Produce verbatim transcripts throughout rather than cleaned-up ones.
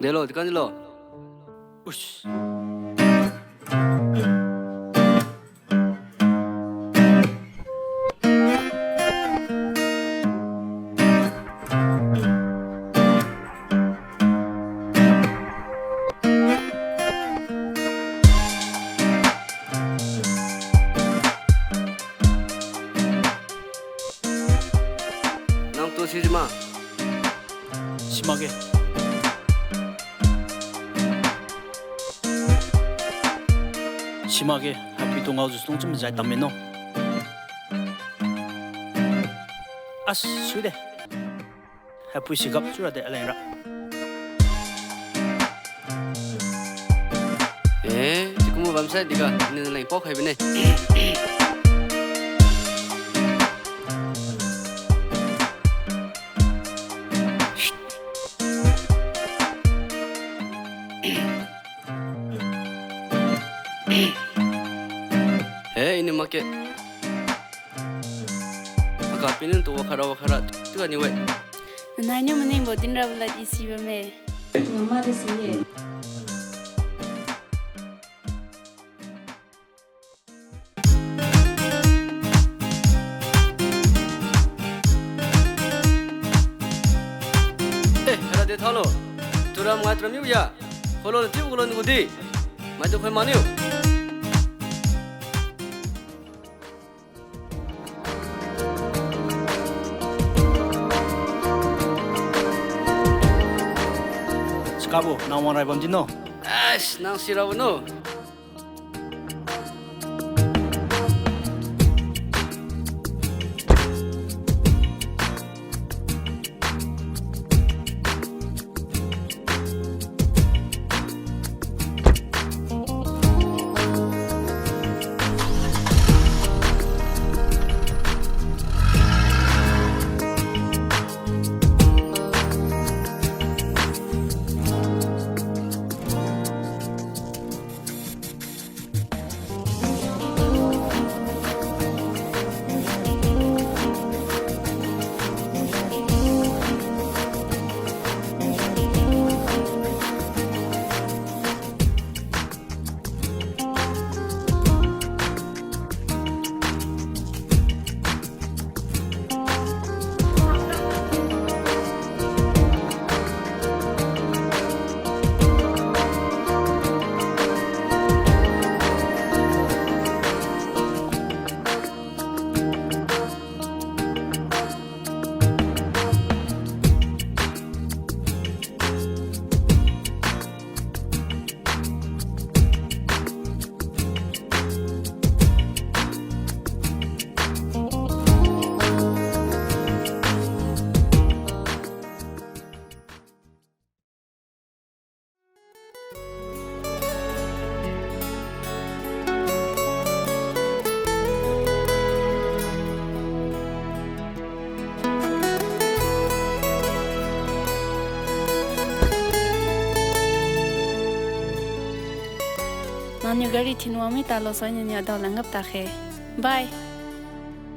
Delo, dikan delo. Ush. Nangtu sijima? Simakge. Simakge, haipitu ngaojiu sung chum jai tamme no. As, suide. Haipui sigap chura de alengra. Eh, chikum bamsai diga, nina leng pao khai bine. He, ini make. Aka pinin tu wakhara wakhara tu kaniu we. Nanainiu maningbo dinrabo lad isi bamme. Ngama de si ye. Eh, hera de thalo. Turam ngai turam miu ya. Kholo tiu kholo ngu di. Mai tu khoi maniu. Sikabo, nang wangrai bam dino. Eish, nang sirabo no. Nangniu gari thinwang mi talo sai niniu adao langap takhe. Bye.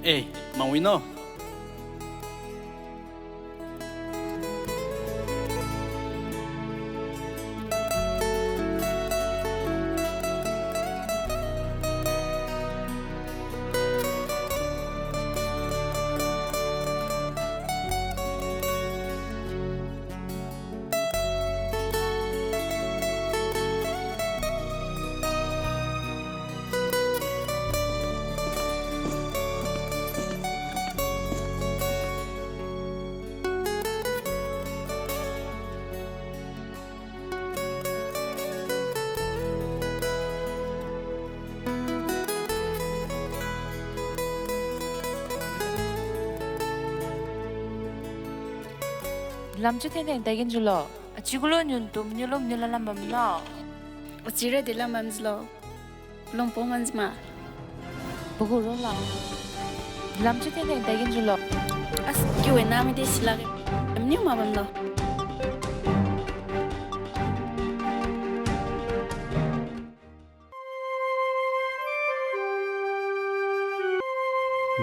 Eh, mangwi no. Lam chiu teng teng taigen julo. Achiu gulo niu ntu niu lung niu lalam bamlo. Achira de lam bam julo. Lungpong manjima. Pagu rongla. Lam chiu teng teng taigen julo. As, kiu e nami de silakge. Niu ma bamlo.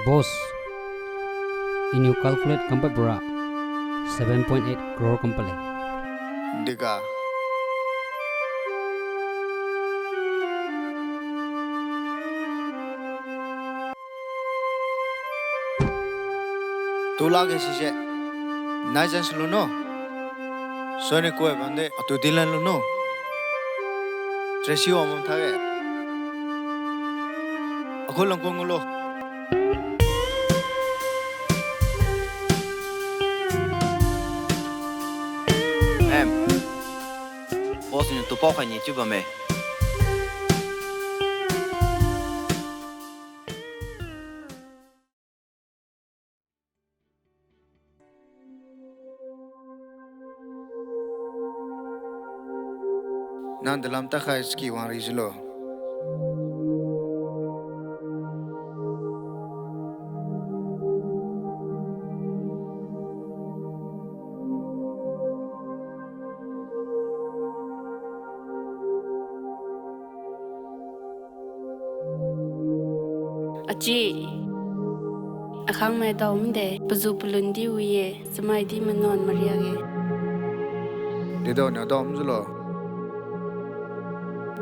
Boss, iniu calculate kam pad bora seven point eight crore kam pad le. Dega, Tu lakge sise. Nai jan silo no. Sonic koi bamde atu dinlan lo no. Tracy wang bam thage. Akhu langkung lo. Em. Boss niu tu pao khai ni chiu bamme. Nang dalam takhai ski wang ri jilo. Achi. Akhangmai daomde, pazu palun di wi-e, chamai di manuan mariage. Dedaoniu daom julo.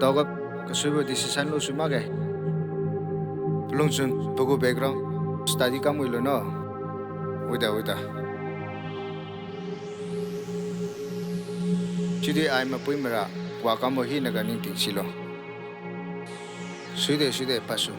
Daoga kasuibo decision lu sui makge. Palungchun pagu background study kam wi lu no. Wida, wida. Chiudi ai mapui mara wa kambo hinaga ningting silo. Suide, suide, pasu.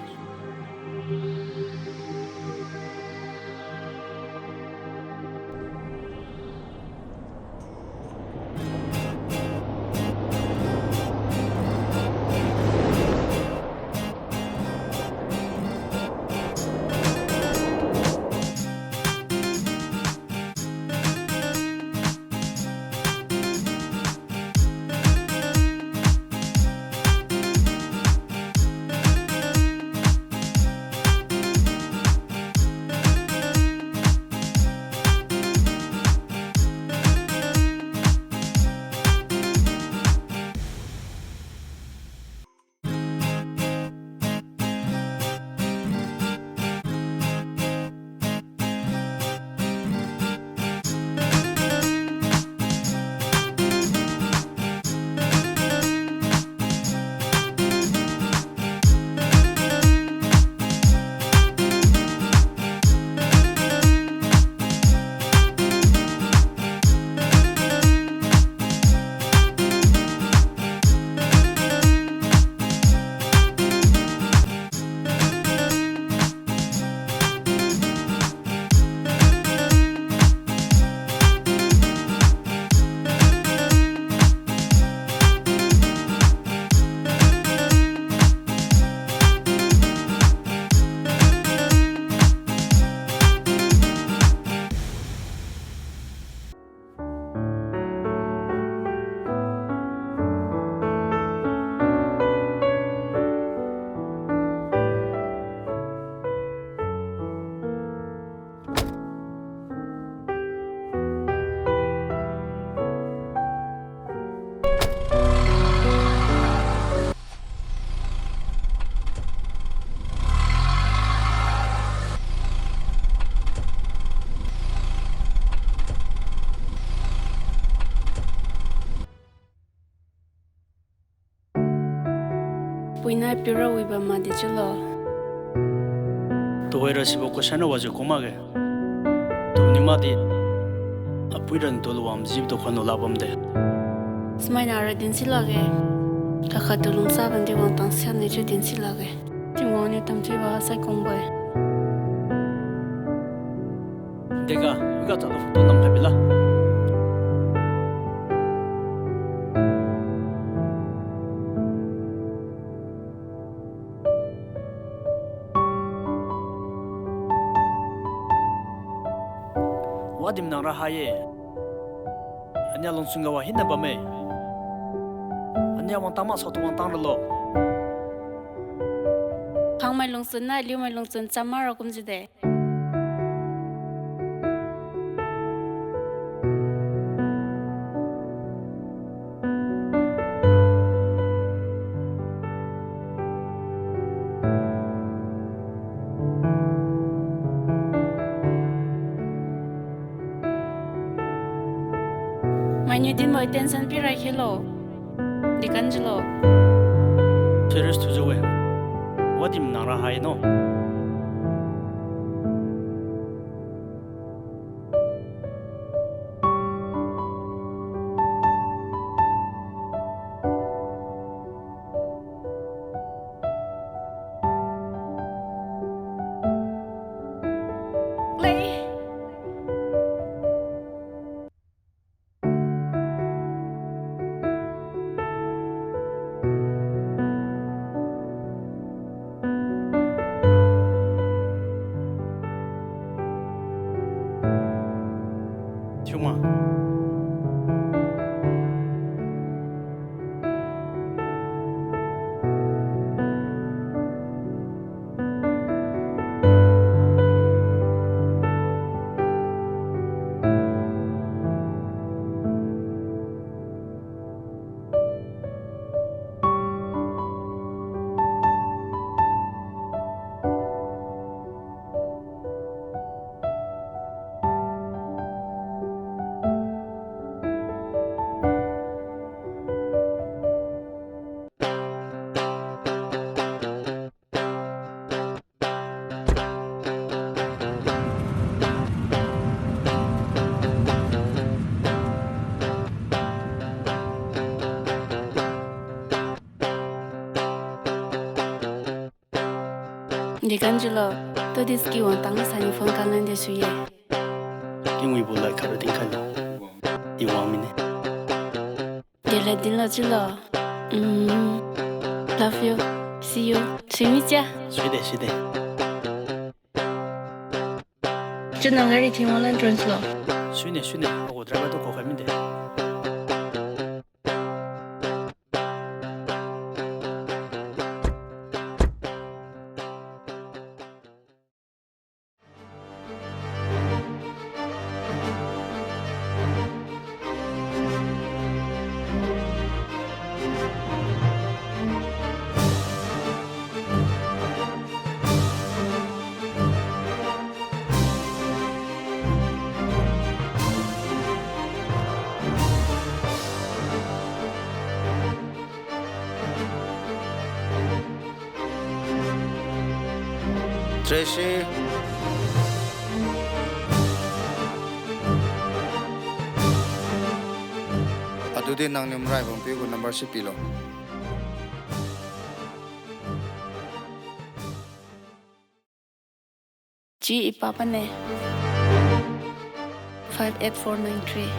Puina piura wiba madi chiulo. Tuhoira sibo question wajiu kum makge. Tuniu madi apui rantu luwang jibo tu khuan lula bamde. Sumaina ra dinsi lakge. Kakhat tu lungsa bamdi wangtang siamniu chiu dinsi lakge. Tingwang niu tamthiubo sai kungbo-e. Dega, ga chalo photo namkhai bila. Wadim nang ra ha-e. Ania lungchun ga wa hina bamme. Ania wangtang maksao tu wangtang ralo. Khangmai lungchun nai liumai lungchun cham mak ra kumjiude. Mainiu dinbo attention pirai khelo. Dekan jiulo. Serious thiujiu-e. Wadim nang ra ha-e no. Thiuma. Dekamjiulo, tadi ski wang tang sani phone kanlan de sui ye. Tingwibo lai khat ra tingkhailo. I wang mine. Dela dinlo chiulo. Mm. Love you. See you. Suimi chia. Suide, suide. Chiu nang gari thingwang lan tron lo. Suine, suine. Agu driver tu ko khai mide. Tracy. Adudi nangniu marai bampiu gu number si pilo. Chi ipapane. Five eight four nine three.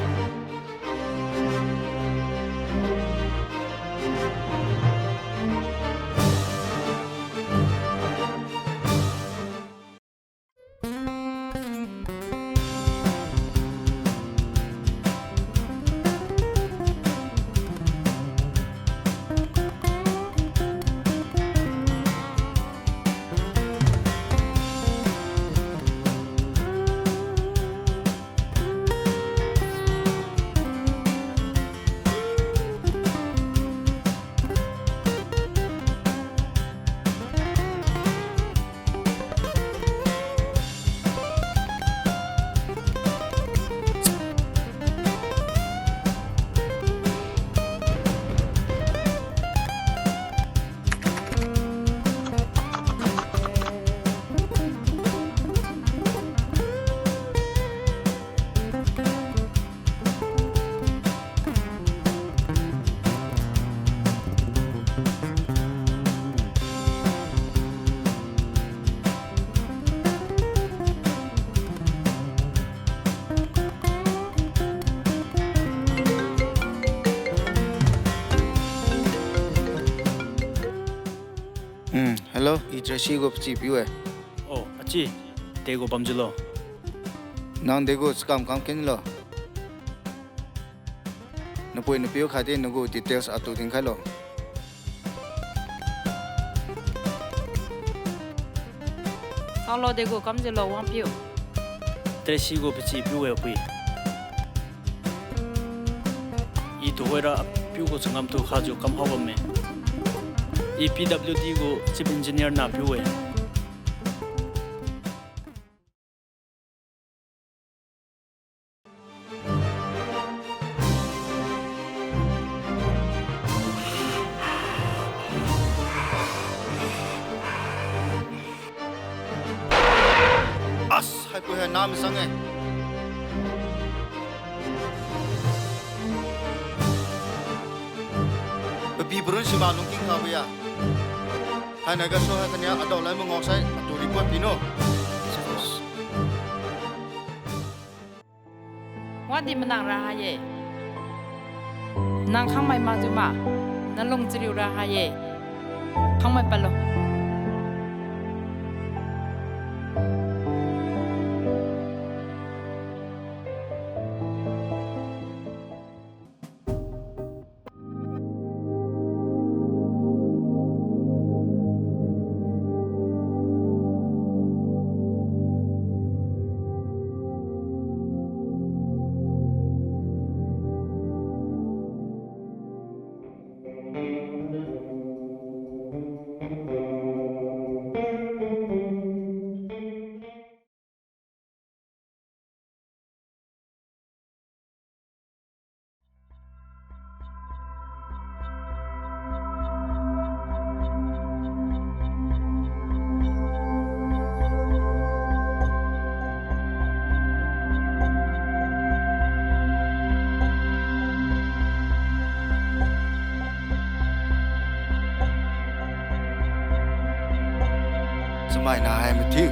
Hmm, hello, i Tracy gu pachi piu-e. Oh, achi, degu bamjiulo. Nang degu chakam kam kenlo. Napui napiu khatdi nagu details atu dinkhailo. Saolo degu kamjiulo wangpiu. Tracy gu pachi piu-e apui. I tuhoira apiu gu changam tu khajiu kamhao bamme. I P W D gu chief engineer na piu-e. As, haipui hai nam sang-e. Papi parun siba lungking khabo ya. Haina gasu hai kania adao lai mangao sai atu report pino. Wadi manang ra ha-e. Nang khangmai makjiu ma, nalung chariu ra ha-e. Khangmai padlo. Thiu.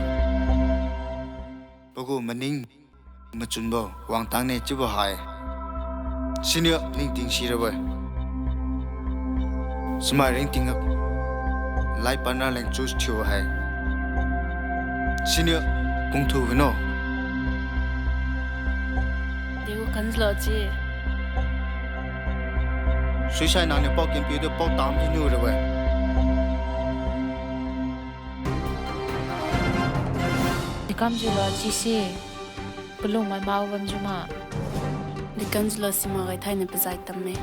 Pagu maning machunbo wangtang ne chiubo hai. Siniu ningting sirabo-e. Chamai ringting ga life partner leng choose thiu hai. Siniu kungthu hino. Degu kanjiulo chi. Suisai nangniu pao kenpiu tu pao tam di niu rabo-e. Dekamjiulo chise, palung mai mao bamjiu ma. Dekamjiulo simak gai thainai pazai tamme.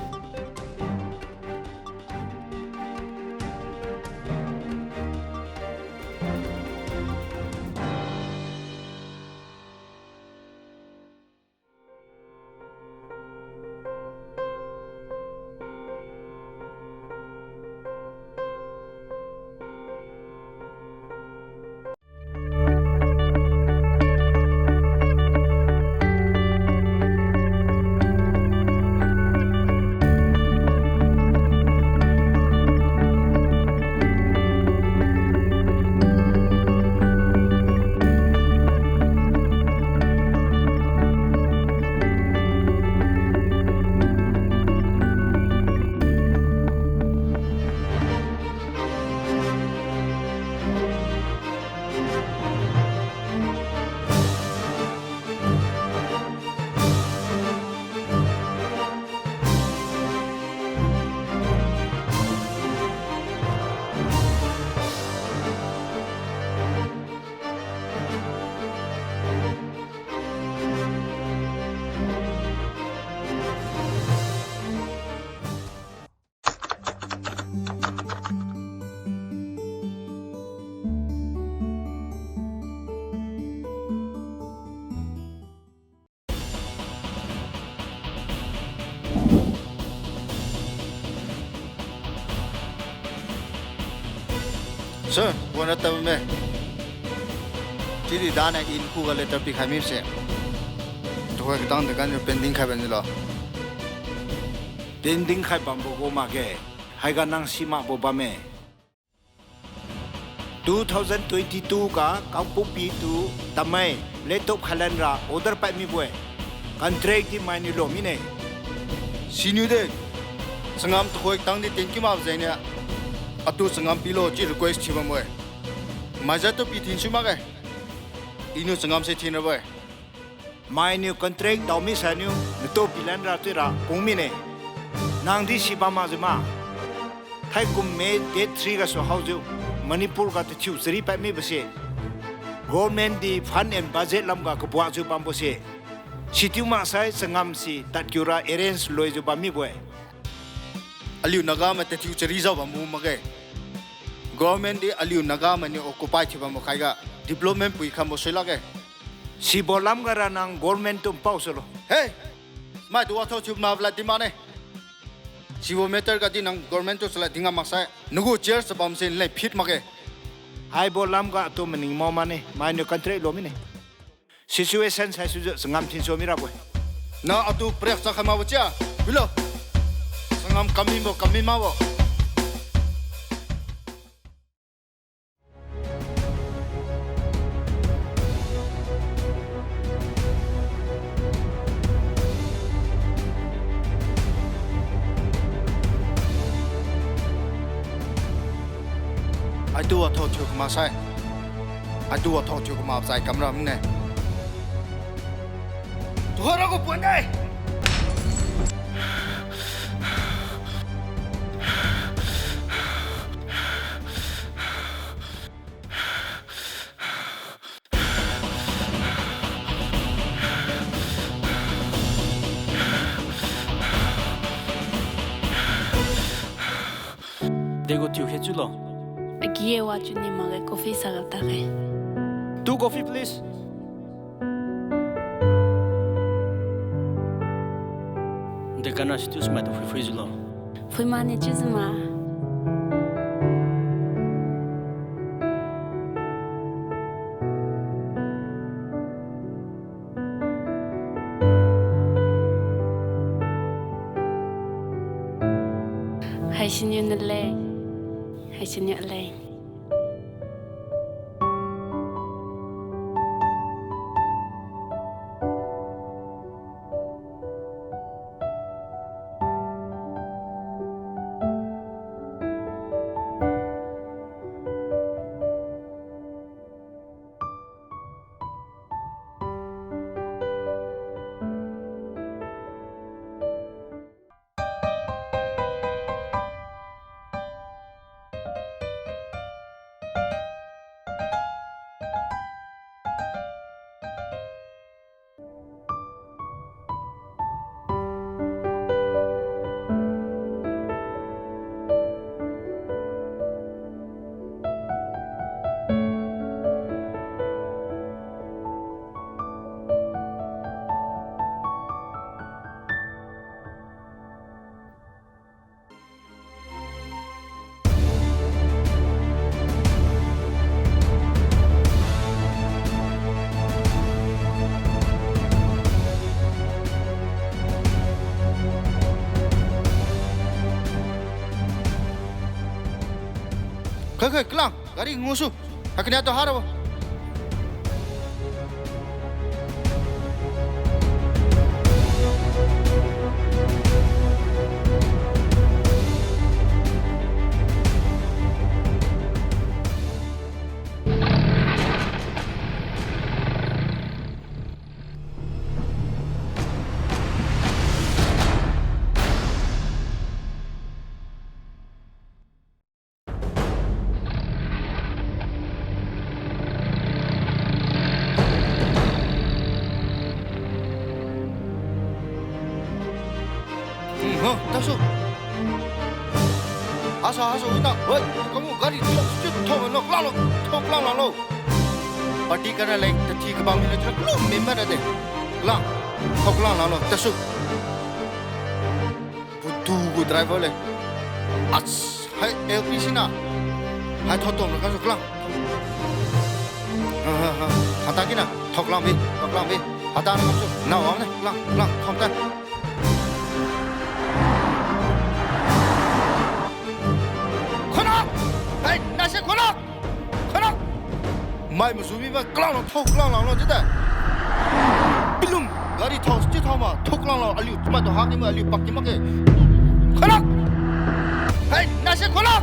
Sir, wan ra tame. Chiudi daniu in khuga letter pikhai mibose. Tuhoi katang degan pending khai bamlo. Pending khai bambo gu makge. Haiga nang simakbo bamme. Two thousand twenty-two ga Kangpokpi tu Tamei laptop khailan ra order pad mibo-e. Contract di mainiu lo mine. Siniu de, changam tuhoi tangdi tenki mak jengniu, atu changam pilo chiu request thiu bambo-e. Maijat tu pithin sui makge. Iniu changam se thin rabo-e. Mainiu contract dao misai niu natu pilan ra chiura kung mine. Nangdi si bam makjiu ma. Thaikum May date three gasu haojiu Manipur ga tathiu chari pad mibose. Government di fund and budget lamga kabuakjiu bambose. Sichiu maksai changam si tadkiura arrange loijiu bam mibo-e. Aliu Naga mai tathiu chari jao bambo makge. Government di aliu Naga mainiu occupy thiu bambo khaiga development pui khambo sui lakge. Sibo lamga ra nang government tu npao sulo. He! Maitu wathao thiu mavla di makne. Sibo matter ga di nang government tu chalad di ngam maksai. Nagu chair chabam se nle phit makge. Haibo lamga atu maning mao mane, mainiu contract lo mine. Situation saisujiu changam thinsu mirabo-e. Nang atu priak chakhai makbo chia, phuilo. Changam kammibo, kammi makbo. Aitu wathao thiu kamaksai. Aitu wathao thiu kamak chai kamra mine. Tuhoi ra gu puan de. Degu thiu khe chiulo. Agi-e wa chiu ni makge coffee saga tadkhe. Two coffee, please. Dekamra situ smai tu phui phui jiulo. Phui mane chiujiu ma. Haisiniu nale. Haisiniu ale. Khoi, kalang, gari ngusu. Hakania tu harabo. Hmm, ho, tasu. Hasa, hasa, wina. Woi, kamu gari thok, thok, thok, no, klalo, thok, klalo, lo. Party kana leng, tathi kabang mina chuna, lu, member de. Lang, thok, lang, lang, lo, tasu. Putu gu driver le. As, hai L P C na. Hai thok tom na kasu klang. Ha, ha, ha. Hata kina, thok lang bi, thok lang bi. Hata na kasu, na wang ne, lang, lang, thok ta. Khonak! Hai, nase khonak! Khonak! Mai masu mi ba klang lang, thok lang lang lo jita. Pilum, gari thok, chi thok ma, thok lang lang, aliu, ma to hak ni ma, aliu pak ni ma ke. Khonak! Hai, nase khonak!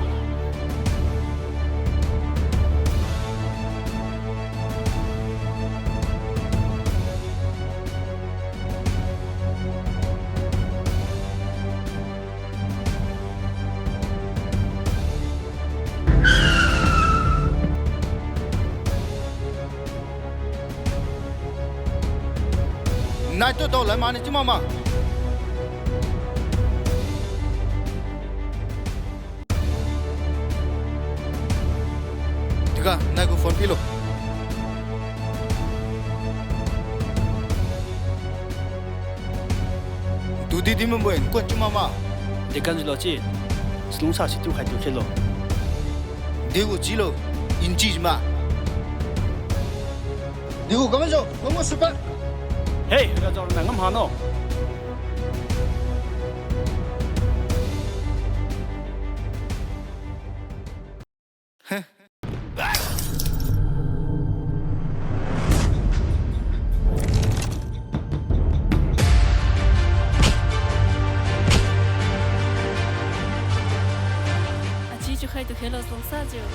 Nai tu dao lai mane chi mama. Tiga, nai gu phone pilo. Tudi di mamboi, kuan chi mama. Dekan jilo chi, slung sa situ khai tu khelo. Degu chilo, inchi ma. Degu kaman jo, kamu supa. Hey, ga jo na ngam hano. Achi chiu khai tu khelo song sa chiu.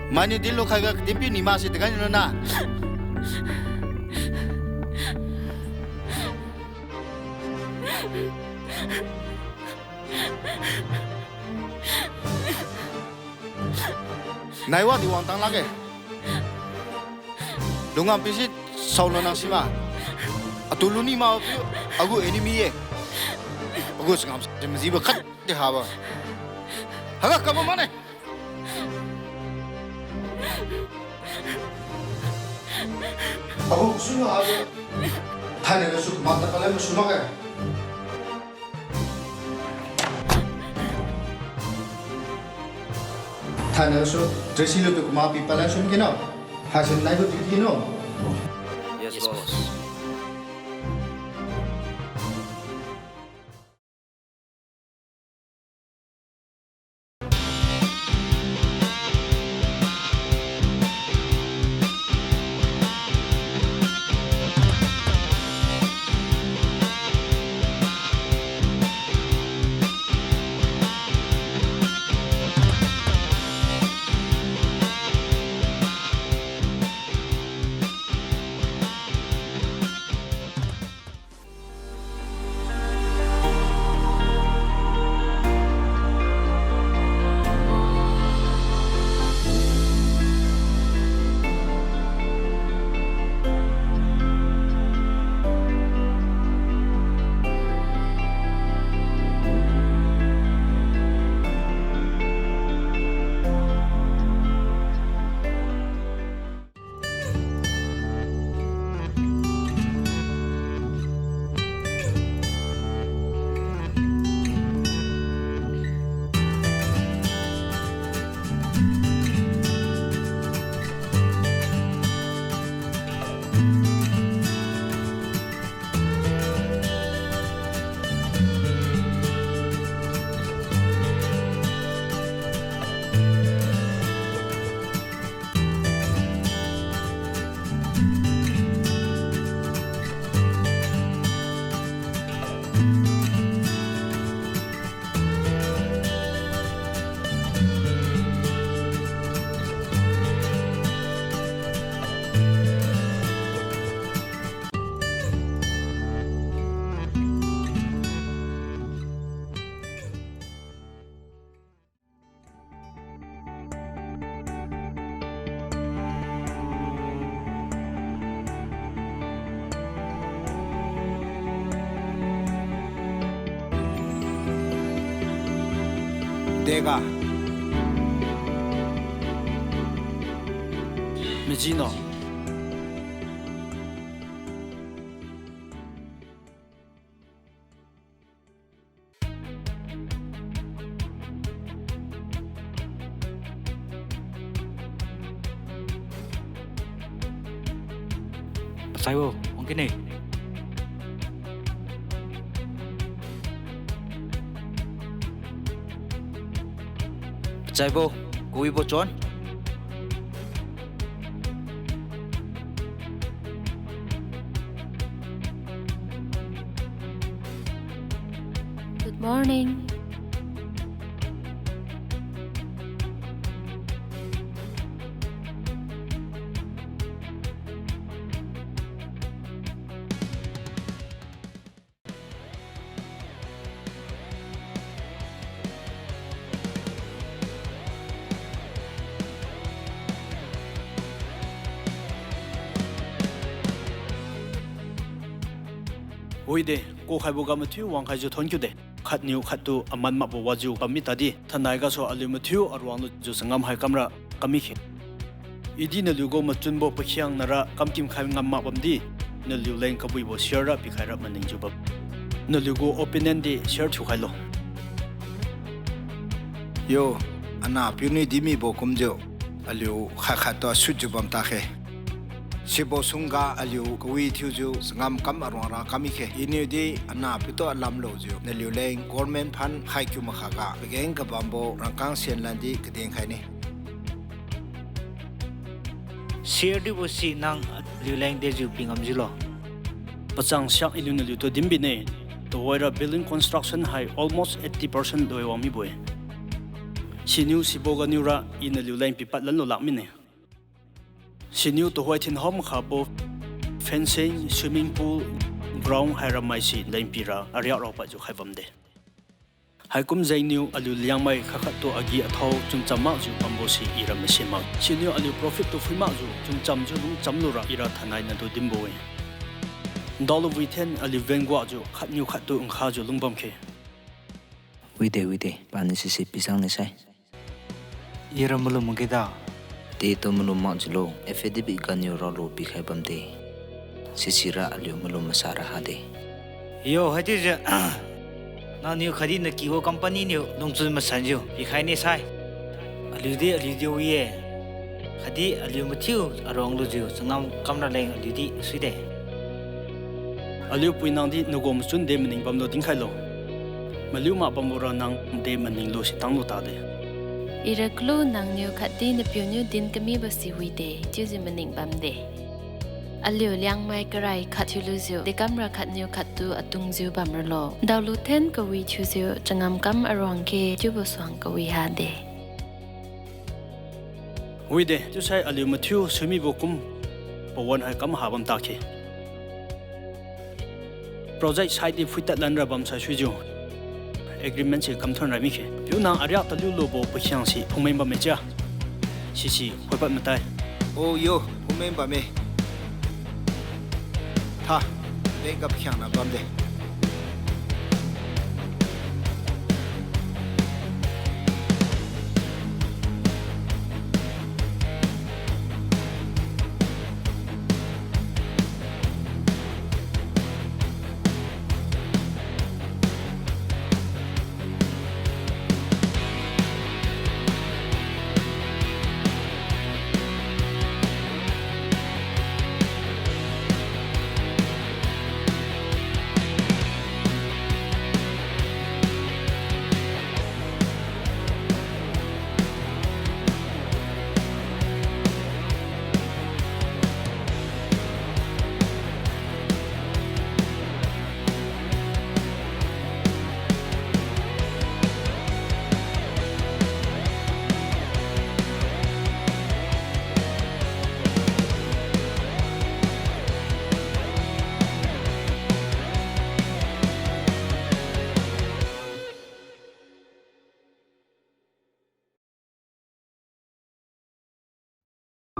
Mainiu dinlu khaiga kadin piu ni mase tagai ni lona. Naiwadi wangtang lakge. Lungam pisi saolo nang sima. Atu luni ma piu, agu enemy ye. Agu changam si majibo khat di habo. Haiga kabo mane. Agu kusuna ade. Thainai gasu mata kalai masu makge. Thainai gasu Tracy lutu kuma pi palai sun kino. Haisen nai gu duty no. Yes, boss. Dega. Majino. Pachaibo, wang kine. Pachaibo, kawibo chon. Good morning. Oi de, kukhaibo ga mathiu wangkhaijiu thonkiu de. Khatniu khattu aman makbo wajiu bammi tadi, thainai gasu aliu mathiu aruang lujiu changam hai kamra kammi khe. Idi naliu gu machunbo pakhiangnara kamkim khai ngam mak bamdi, naliu leng kabuibo share ra pikhaira maningjiu bam. Naliu gu opinion di share thiukhailo. Yo, anahpiu niu dimibo kumjiu, aliu khat khattu asutjiu bam takhe. Sibo sungga aliu kawi thiujiu changam kam aruangra kammi khe. Iniudi anahpiutu alamlojiu naliu leng government fund khai kiu makhaga pageng kabambo rangkang senlan di kadin khaine. Share dibo si nang aliu leng dejiu pi ngamjiulo. Pachang siak iniu naliutu dinbine, tuhoira building construction hai almost eighty percent loi wang mibo-e. Siniu sibo ganiu ra i naliu leng pipad lanlu lak mine. Siniu tuhoi thinhom khabo fencing, swimming pool, ground haira maise leng pira ariak raopadjiu khai bamde. Haikum jengniu aliu Liangmai khat khattu agi athao chuncham makjiu bambo si ira masen mak. Siniu aliu profit tu phui makjiu chuncham jiu lungcham lura ira thainai natu dinbo-e. Daolu withen aliu venguakjiu khatniu khattu nkhajiu lungbam khe. Wide, wide, paniu sisi pisangne sai. Ira malum makge da. Detu malum makjiulo, affidavit ganiu raolu pikhai bamde. Sisira aliu malum masa ra hade. Yo, haichiujiu, nangniu khatdi nakibo company niu lungchun masanjiu pikhaine sai. Aliudi aliudi wi-e. Khatdi aliu mathiu aruang lujiu changam kamra leng aliudi suide. Aliu pui nangdi nagu machun de maning bamlo dinkhailo. Maliu mak bambo ra nang de maninglu sitanglu tade. Ira kalu nangniu khatdi napiuniu din kamibo si wide, chiujiu maning bamde. Aliu Liangmai karai khat thiulujiu dekamra khatniu khattu atungjiu bamralo. Daolu then kawi thiujiu changam kam aruang khe chiubo suang kawi hade. Wide, chiusai aliu mathiu suimibo kum pawan hai kam ha bam takhe. Project site di phuitad lanra bamsai suijiu agreement se kamthon ra mikhe. Piu nang ariak taliu lubo pakhiang si phungmeng bamme chia. Sisi khoipad matai. O yo, phungmeng bamme. Tha, leng kapkhiangna bamde.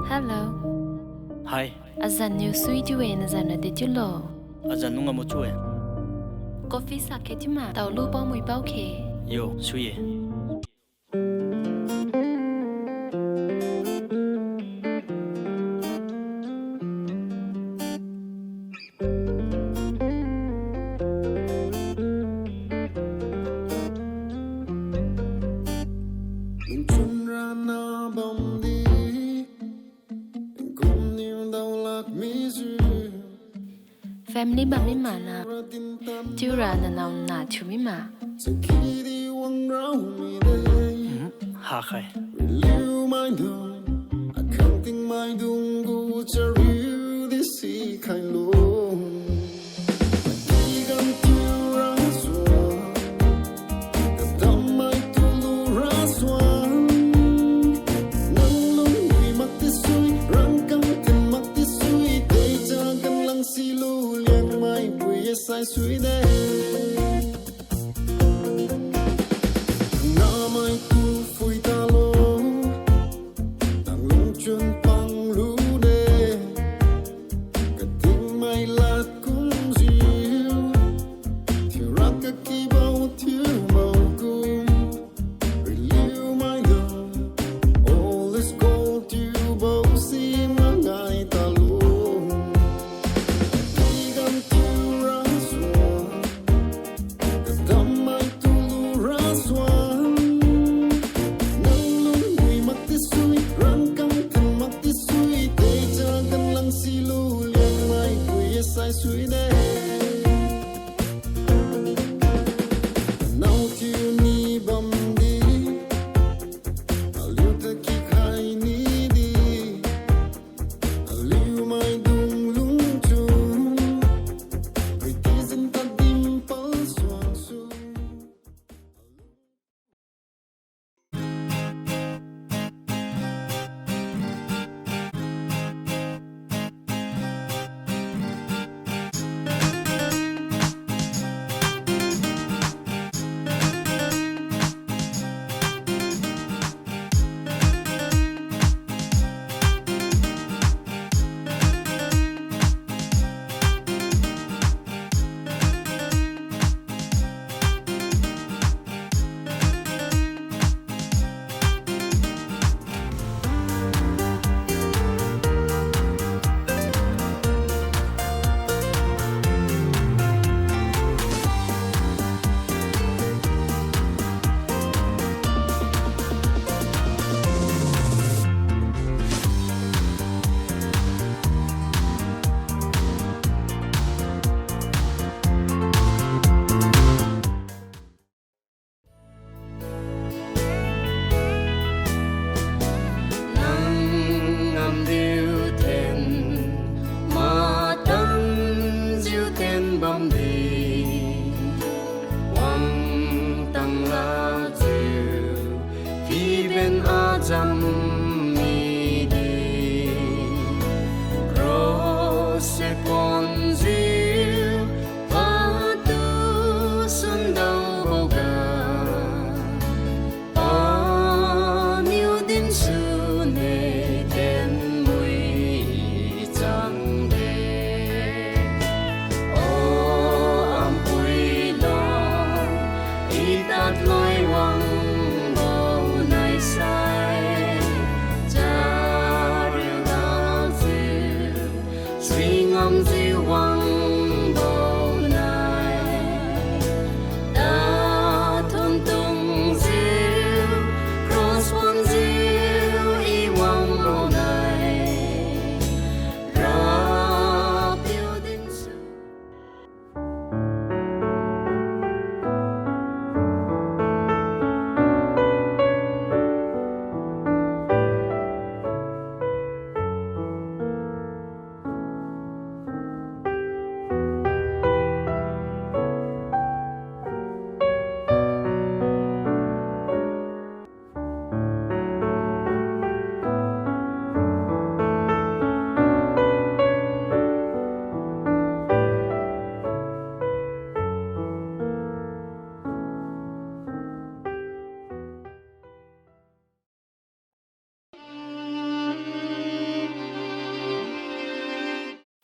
Hello. Hi. Azan niu sui chiu-e, nazan ra de chiulo. Azan nung ngam chiu-e. Coffee sak khe chiu ma, taolu paomui pao khe. Yo, sui-e. Family bam mi mana, chiura nanao na thiu mi ma. Mhm, ha khai. Namai tu phui talo, nang lungchun panglu de, katingmai lad kumjiu, thiura kakibo thiubo kum, riliu maidung, always call thiubo si mangai talo. Tigam thiura sua, kadammai tulu rasuan. Nang lungwi maktisui, rangkang thin maktisui, teicha ganlang silu, Liangmai pui sai suide. Nao thiu ni bamdi, aliu ta kikhai ni di, aliu maidung lungchun, pretty zin ta dimple suangsu.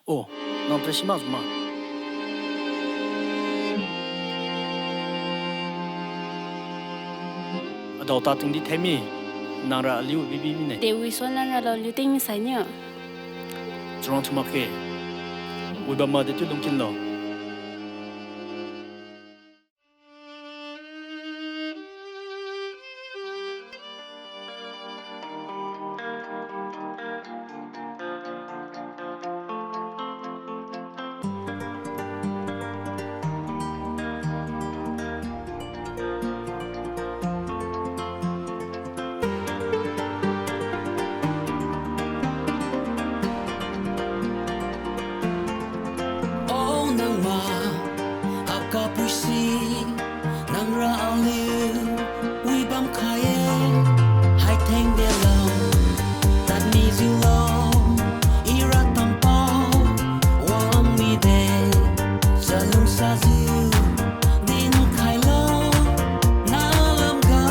Oh, nang Tracy mak ma? Adao tating di themi, nang ra aliu bibi mine. Dewi suan lan ralo liu ting sai niu. Churang thumakge. Wibam ma dechiu lungkinlo. O nang ma, akapui si, nang ra aliu wibam khai-e, haitheng delam, tadmi jiulo, ira tampao, wang mide, chalungsajiu, dinkhailo, nalam ga.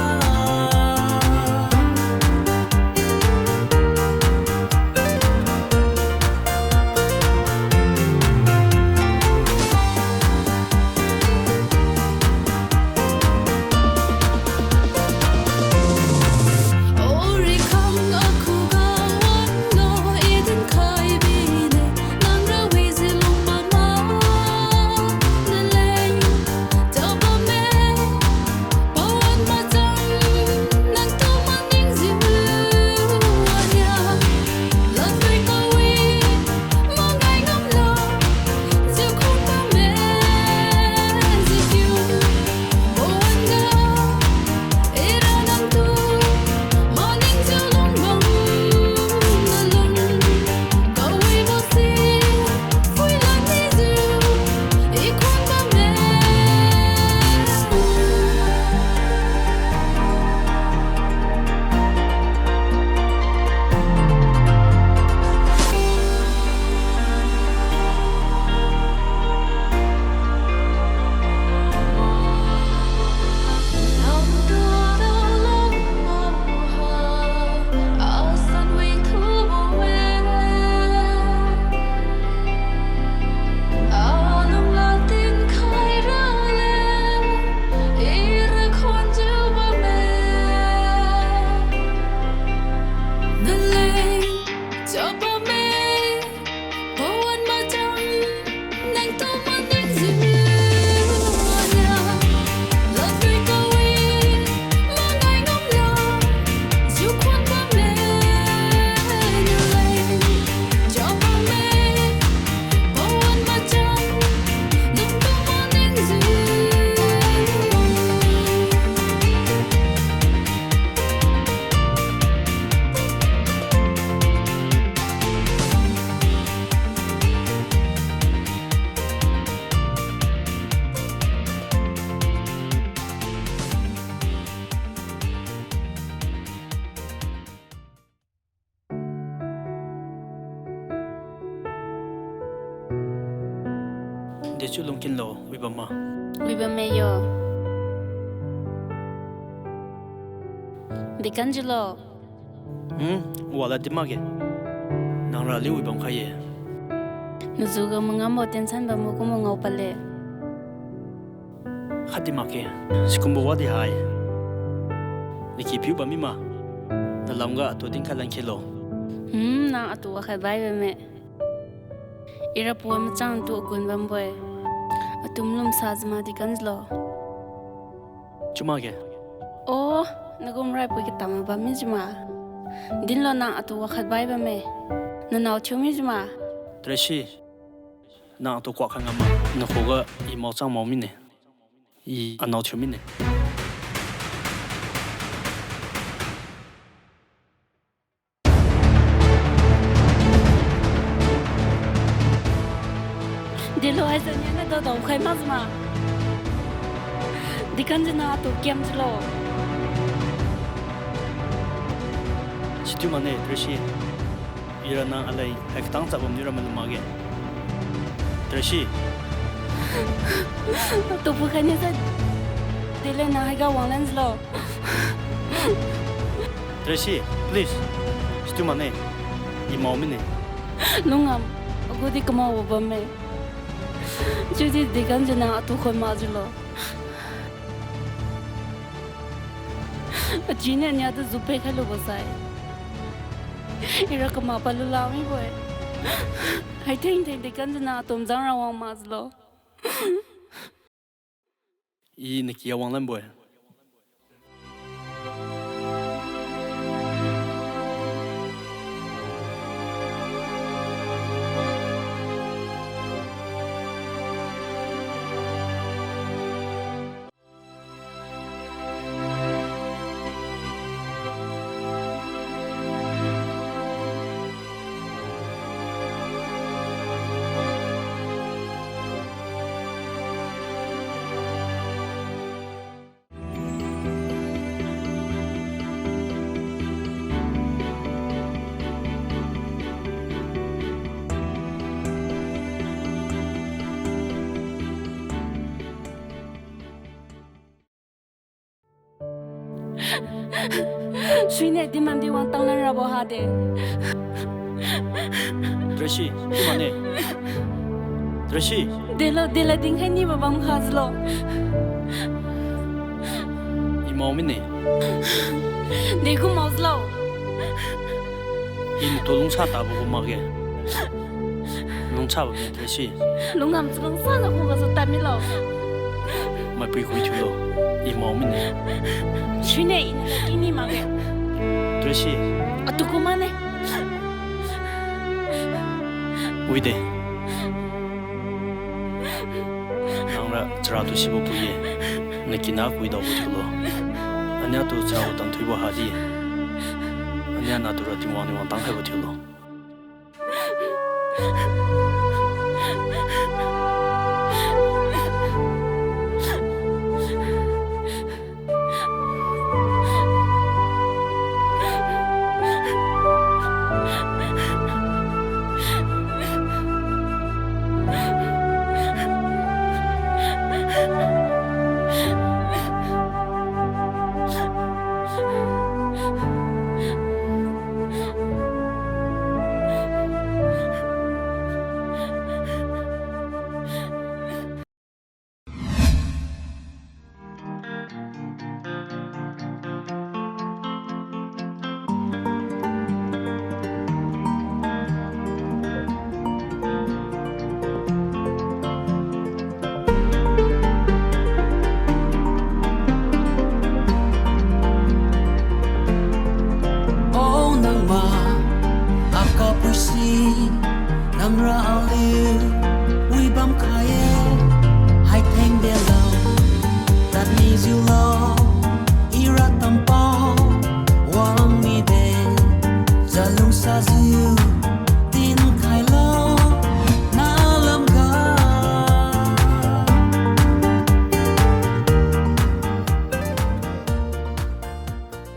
Dechiu lungkinlo, wibam ma? Wibam me yo. Dekamjiulo. Hmm, wala di makge. Nang ra aliu wibam khai-e. Nazuga mangambo tension bambo kumbo ngao padle. Khatdi makge, sikumbo wadi hai. Nakipiu bammi ma, nalamga atu dinkhai lan khelo. Hmm, nang atu wakhat bai bamme. Ira pawan machang tu agun bambo-e. Atu malumsa jiu ma dekamjiulo. Chiu makge. O, nagum raipui katam bammi jiu ma. Dinlo nang atu wakhat bai bamme. Nanao thiumi jiu ma. Tracy, nang atu kuak kha ngam ma. Nakhuga i mao chang mao mine. I anao thiu mine. Delo haise niu na dadao khai makjiu ma. Dekamjiu nang atu kiamjiulo. Situ mane, Tracy. Ira nang aleng hai katang chap bamniu ra malum makge. Tracy. Atu pui khai niu sa. Delo nang haiga wanglanjiulo. Tracy, please. Situ mane. I mao mine. Lungngam. Agudi kamakbo bamme. Chiudi dekamjiu nang atu khoi makjiulo. Achiniu ania tu jupad khailubo sai, ira kamak padlu lak mibo-e. Haitheng theng dekamjiu nang atom jangra wang makjiulo. I nakia wanglanbo-e. Suine diman di wangtang lan rabo hade. Tracy, dimane. Tracy. Delo, dela dinkhai nibo bam khajiulo. I mao mine. Degu maojiulo. I natu lungsa tabo gu makge. Lungsabo Tracy. Lungngam chalungsa na khugasu tadmilo. Maipui kui thiulo. I mao mine. Suine iniu kini makge. Tracy. Atu ku mane. Wide. Nangra chara tu sibo pui ye. Nakina kuidaobo thiulo. Ania tu chara gu tanthuibo hadi, ania natura Tingwang niu wangtang khaibo thiulo.